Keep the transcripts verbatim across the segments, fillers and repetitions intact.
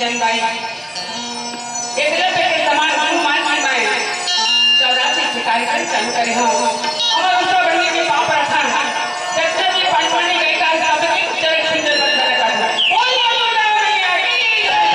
जन भाई, एकरे पे के समान हनुमान जी मैं चौरासी से कार्यक्रम चालू करे हूँ। हमर उषा बहिनी के पाँव परथन, जतना भी पंचवानी गई का सबके चरण छुए बंदन कर। बोल बोल दुर्गा मैया की जय।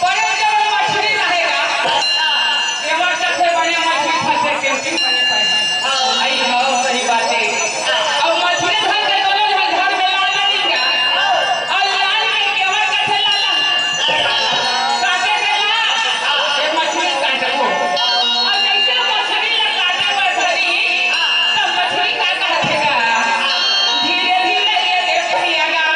बड़े जब मछली रहेगा, केवल कथे बने मछली फंसे, केवटी बने पैसा। आई हो, सही बात है। अब मछली धर के दोनों झन घर में लान लेगा। और लान के केवल कथे लाला, काटे के ला, ये मछली काटबो। और जैसे मछली ला काटे बर धरी, तब मछली का कहत हे गा? धीरे धीरे ये दे भैया गा।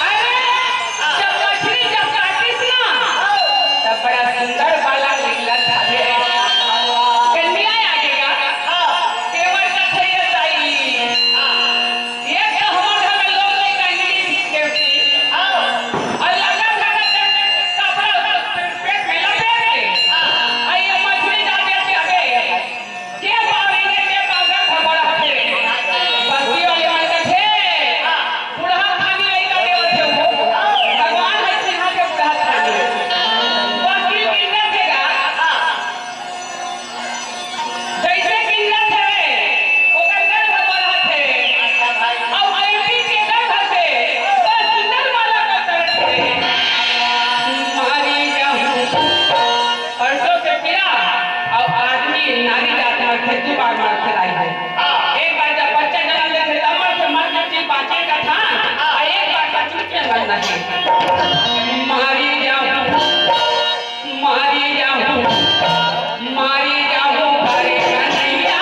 अरे, जब मछली जब काटिस ना, तब बड़ा सुंदर बालक निकलत हवे। कन्या आगे गा, केवल कथे ये दाई। ये तो हमर घर में लोग नहीं कहेंगे, केवटी। और लगा लगा के कपड़ा पेट में लपेट के, और ये मछली डाल के हवे। के पावेंगे, के पावेंगे, भगवान हथे। बस्ती वाले मन कथे, बूढ़ा थानी लइका के होथे वो। भगवान ह चिन्हा के बूढ़ा थानी। बस्ती किन्ने थे गा? जैसे किन्ने थे, ओकर गर्भ बढ़त हे। अउ बेटी के गर्भ से बड़ सुंदर बालक अवतरण करे। मारी जाहूं। परसों के पीड़ा अउ आदमी नारी जात मरथे, दू बार मरथे दाई हो। एक बार जब बच्चा जन्म लेथे तब मरथे, मर के फिर बाँचे का ठान, अउ एक बार का चुप के मरना है। मारी जाहूं, मारी जाहूं, मारी जाहूं, हरे कन्हैया।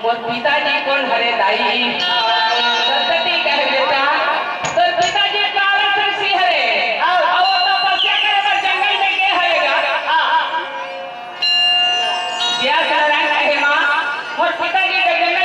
मोर पिताजी कोन हरे दाई? सतती कहे, बेटा, तोर पिताजी काला संसी हरे। अउ वो तपस्या करे बर जंगल में गे हरे गा। व्यास नारायण कहे, माँ, मोर पिताजी के जंगल